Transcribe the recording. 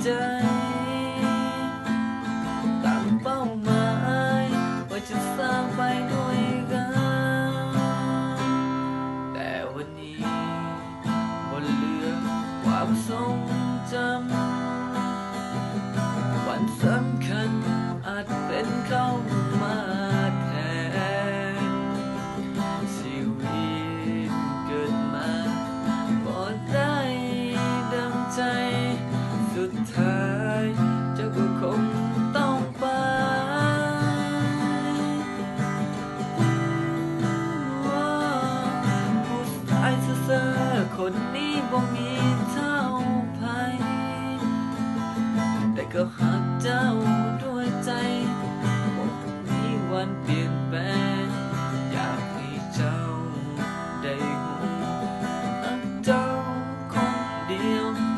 ໃຈ ຕັ້ງເປົ້າໝາຍວ່າຈະສ້າງໄປດ້ວຍກັນ ແຕ່ວັນນີ້ບໍ່ເຫຼືອຄວາມຊົງຈຳ ວັນສຳຄັນອາດເປັນເຂົ້າມາແທນ ຊີວິດເກີດມາບໍ່ໄດ້ດັ່ງໃຈ ສຸດທ້າຍເຈົ້າກໍຄົງຕ້ອງໄປ. ຜູ້ຊາຍເຊີໆຄົນນີ້ບໍ່ມີເທົ່າໃຜ ແຕ່ກໍຮັກເຈົ້າດ້ວຍໃຈ ບໍ່ມີວັນປ່ຽນແປງ ຢາກໃຫ້ເຈົ້າໄດ້ຮູ້ ຮັກເຈົ້າຄົນດຽວ.